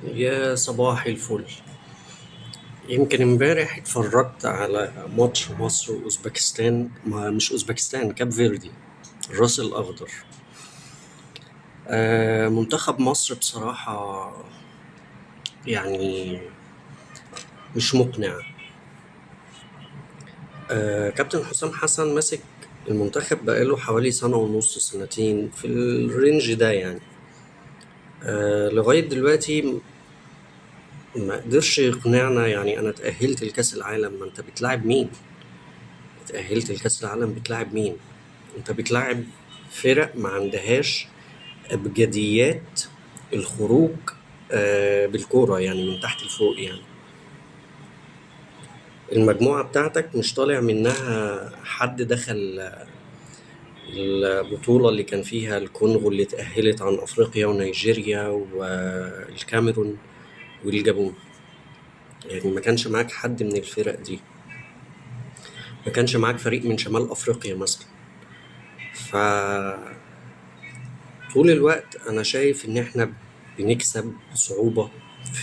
يا صباح الفل. يمكن امبارح اتفرجت على ماتش مصر واوزبكستان، ما مش اوزبكستان، كاب فيردي، الراس الاخضر. منتخب مصر بصراحة يعني مش مقنع. كابتن حسام حسن ماسك المنتخب بقاله حوالي سنة ونص، سنتين في ال range ده يعني. لغاية دلوقتي ما قدرش يقنعنا. يعني انا اتأهلت لكأس العالم، ما انت بتلاعب مين؟ اتأهلت لكأس العالم بتلاعب مين؟ انت بتلاعب فرق ما عندهاش ابجديات الخروج بالكورة، يعني من تحت لفوق. يعني المجموعة بتاعتك مش طالع منها حد دخل البطولة اللي كان فيها الكونغو اللي اتأهلت عن أفريقيا ونيجيريا والكاميرون والجابون. يعني ما كانش معاك حد من الفرق دي، ما كانش معاك فريق من شمال أفريقيا مثلا. ف طول الوقت أنا شايف إن إحنا بنكسب بصعوبة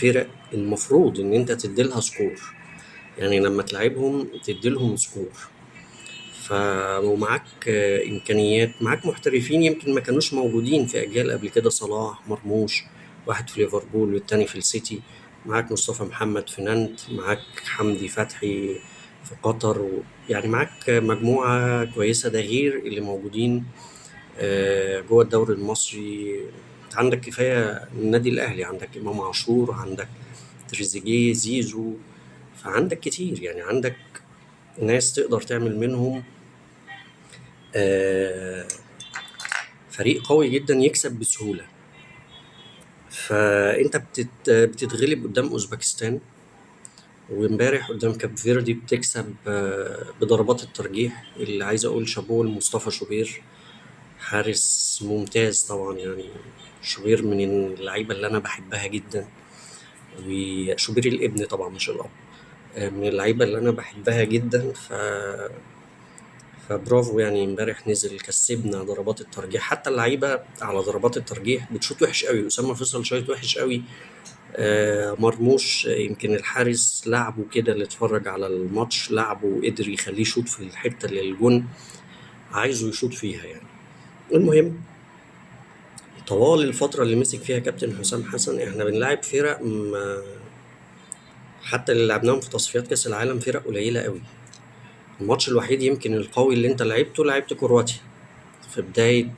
فرق المفروض إن أنت تديلها score، يعني لما تلعبهم تديلهم score. ومعاك إمكانيات، معاك محترفين يمكن ما كانوش موجودين في أجيال قبل كده، صلاح، مرموش، واحد في ليفربول والتاني في السيتي، معاك مصطفى محمد في نانت، معاك حمدي فتحي في قطر، يعني معاك مجموعة كويسة، ده غير اللي موجودين جوه الدوري المصري. انت عندك كفاية النادي الأهلي، عندك إمام عاشور، عندك تريزيجيه، زيزو، فعندك كتير، يعني عندك ناس تقدر تعمل منهم فريق قوي جدا يكسب بسهولة. فأنت بتتغلب قدام أوزبكستان، وامبارح قدام كاب فيردي بتكسب بضربات الترجيح. اللي عايز أقول شابوه لمصطفى شوبير، حارس ممتاز طبعا. يعني شوبير من اللعيبة اللي أنا بحبها جدا، وشوبير الابن طبعا مش الأب، من اللعيبة اللي أنا بحبها جدا. فبرافو، يعني امبارح نزل كسبنا ضربات الترجيح. حتى اللعيبة على ضربات الترجيح بتشوط وحش قوي، أسامة فيصل شايط وحش قوي، مرموش يمكن الحارس لعبه كده، اللي اتفرج على الماتش لعبه وقدر يخليه يشوط في الحتة اللي الجون عايزه يشوط فيها. يعني المهم طوال الفترة اللي مسك فيها كابتن حسام حسن احنا بنلعب فرق ما، حتى اللي لعبناهم في تصفيات كأس العالم فرق قليلة قوي. الماتش الوحيد يمكن القوي اللي انت لعبته، لعبت كرواتيا في بداية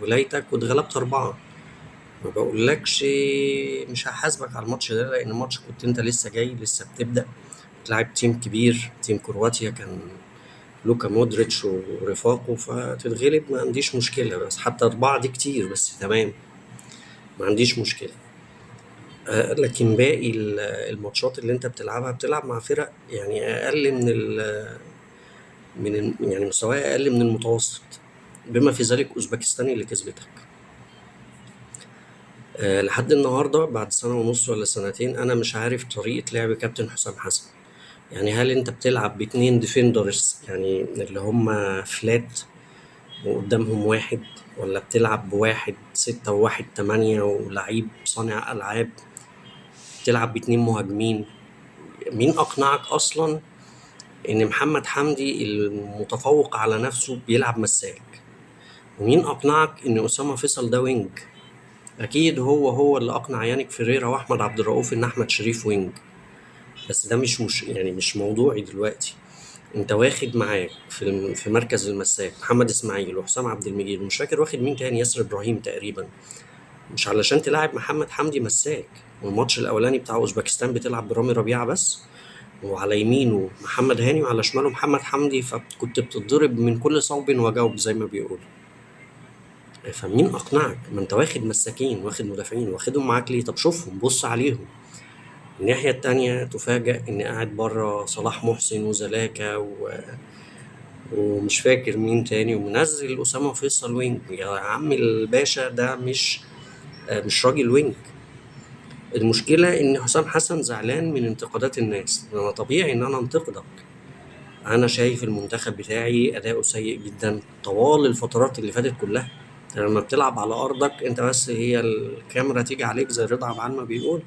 ولايتك واتغلبت 4. ما بقولكش مش هحاسبك على الماتش ده، لأن الماتش كنت انت لسه جاي، لسه بتبدأ، بتلعب team كبير، team كرواتيا كان لوكا مودريتش ورفاقه، فتتغلب ما عنديش مشكلة، بس حتى 4 دي كتير، بس تمام ما عنديش مشكلة. لكن باقي الماتشات اللي انت بتلعبها بتلعب مع فرق يعني أقل من ال، من ال، يعني مستواها أقل من المتوسط، بما في ذلك أوزبكستان اللي كسبتك. لحد النهاردة بعد سنة ونص ولا سنتين أنا مش عارف طريقة لعب كابتن حسام حسن. يعني هل أنت بتلعب باتنين defenders يعني اللي هم flat وقدامهم واحد، ولا بتلعب بواحد 6 وواحد 8 ولعيب صانع ألعاب، بتلعب باتنين مهاجمين؟ مين أقنعك أصلا إن محمد حمدي المتفوق على نفسه بيلعب مساك؟ ومين أقنعك إن أسامة فيصل ده wing؟ أكيد هو اللي أقنع يانيك فيريرا وأحمد عبد الرؤوف إن أحمد شريف wing، بس ده مش موضوعي دلوقتي. أنت واخد معاك في مركز المساك محمد إسماعيل وحسام عبد المجيد، ومش فاكر واخد مين تاني، ياسر إبراهيم تقريبا، مش علشان تلاعب محمد حمدي مساك. والماتش الأولاني بتاع أوزبكستان بتلعب برامي ربيعة بس، وعلى يمينه محمد هاني وعلى شماله محمد حمدي، فكنت بتتضرب من كل صوب وجوب زي ما بيقولوا. فمين أقنعك؟ ما أنت واخد مساكين، واخد مدافعين، واخدهم معاك ليه؟ طب شوفهم، بص عليهم. الناحية التانية تفاجأ إن قاعد بره صلاح محسن وزلاكا ومش فاكر مين تاني، ومنزل أسامة فيصل wing. يا عم الباشا ده مش راجل wing. المشكلة إن حسام حسن زعلان من انتقادات الناس. أنا طبيعي إن أنا انتقدك، أنا شايف المنتخب بتاعي أداؤه سيء جدا طوال الفترات اللي فاتت كلها، يعني لما بتلعب على ارضك انت بس، هي الكاميرا تيجي عليك زي رضا عبد العال ما بيقول،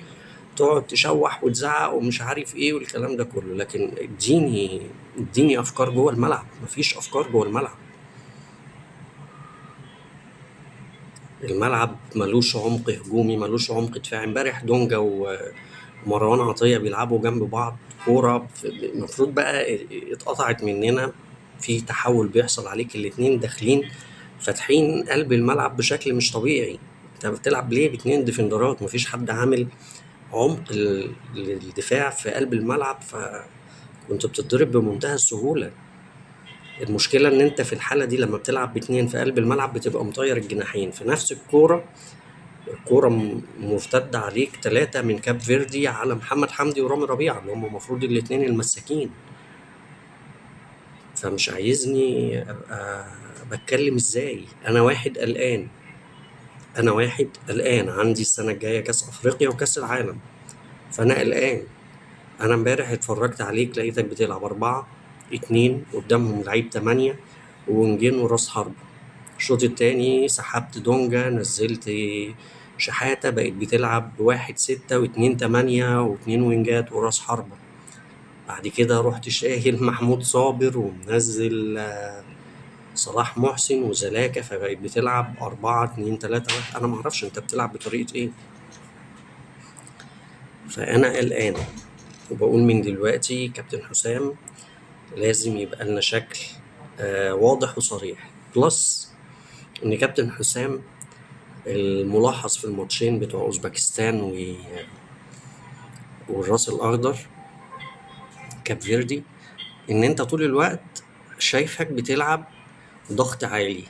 تقعد تشوح وتزعق ومش عارف ايه والكلام ده كله، لكن اديني افكار جوه الملعب. مفيش افكار جوه الملعب. الملعب ملوش عمق هجومي، ملوش عمق دفاعي. امبارح دونجا ومروان عطية بيلعبوا جنب بعض كورة، المفروض بقى اتقطعت مننا، في تحول بيحصل عليك، الاتنين داخلين فاتحين قلب الملعب بشكل مش طبيعي. انت بتلعب ليه باتنين ديفندرات؟ مفيش حد عامل عمق للدفاع في قلب الملعب، فكنت بتتضرب بمنتهى السهولة. المشكلة ان انت في الحالة دي لما بتلعب باتنين في قلب الملعب بتبقى مطير الجناحين في نفس الكورة، الكورة مرتدة عليك 3 من كاب فيردي على محمد حمدي ورامي ربيعة اللي هم المفروض الاتنين المساكين. فمش عايزني ابقى بتكلم ازاي؟ انا واحد قلقان، انا واحد قلقان، عندي السنة الجاية كاس افريقيا وكاس العالم، فانا قلقان. انا امبارح اتفرجت عليك لقيتك بتلعب 4-2 قدامهم لعيب 8 وونجين وراس حرب. الشوط التاني سحبت دونجا، نزلت شحاتة، بقيت بتلعب 1-6 و2-8 واتنين وينجات وراس حربة. بعد كده رحت شايل محمود صابر ومنزل صلاح محسن وزلاكا، فبقيت بتلعب 4-2-3-1. أنا معرفش أنت بتلعب بطريقة إيه. فأنا قلقان وبقول من دلوقتي كابتن حسام لازم يبقى لنا شكل واضح وصريح. plus إن كابتن حسام الملاحظ في الماتشين بتوع أوزبكستان والراس الأخضر كاب فيردي، إن أنت طول الوقت شايفك بتلعب ضغط عالي.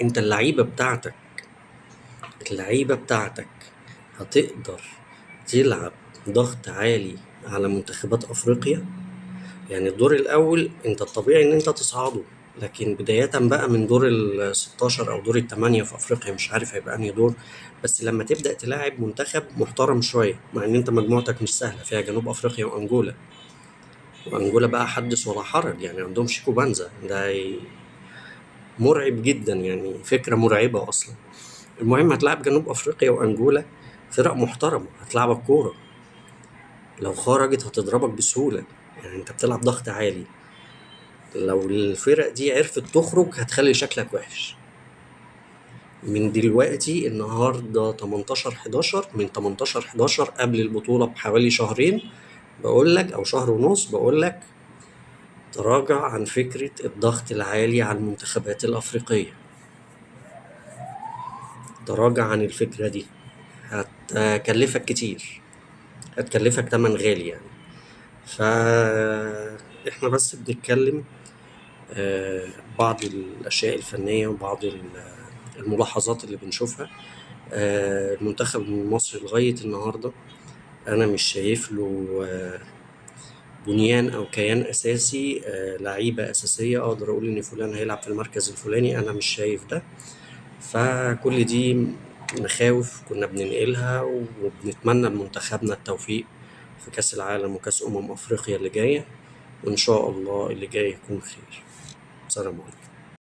أنت اللعيبة بتاعتك هتقدر تلعب ضغط عالي على منتخبات أفريقيا؟ يعني الدور الأول أنت الطبيعي إن أنت تصعده، لكن بداية بقى من دور ال16 أو دور ال8 في أفريقيا، مش عارف هيبقى أنهي دور، بس لما تبدأ تلاعب منتخب محترم شوية، مع إن أنت مجموعتك مش سهلة، فيها جنوب أفريقيا وأنجولا، وأنجولا بقى حدث ولا حرج، يعني عندهم شيكو بانزا ده مرعب جدا، يعني فكرة مرعبة أصلا. المهم هتلعب جنوب أفريقيا وأنجولا، فرق محترمة هتلعبك كورة، لو خرجت هتضربك بسهولة، يعني أنت بتلعب ضغط عالي، لو الفرق دي عرفت تخرج هتخلي شكلك وحش. من دلوقتي النهاردة 18/11، من 18/11 قبل البطولة بحوالي شهرين بقولك، أو شهر ونص بقولك، تراجع عن فكرة الضغط العالي على المنتخبات الأفريقية، تراجع عن الفكرة دي، هتكلفك كتير، هتكلفك تمن غالي يعني. فإحنا بس بنتكلم بعض الأشياء الفنية وبعض الملاحظات اللي بنشوفها. المنتخب المصري لغاية النهاردة أنا مش شايف له بنيان أو كيان أساسي، لعيبة أساسية أقدر أقول إن فلان هيلعب في المركز الفلاني، أنا مش شايف ده. فكل دي مخاوف كنا بننقلها، وبنتمنى لمنتخبنا التوفيق في كأس العالم وكأس أمم أفريقيا اللي جاية، وإن شاء الله اللي جاي يكون خير. سلام عليكم.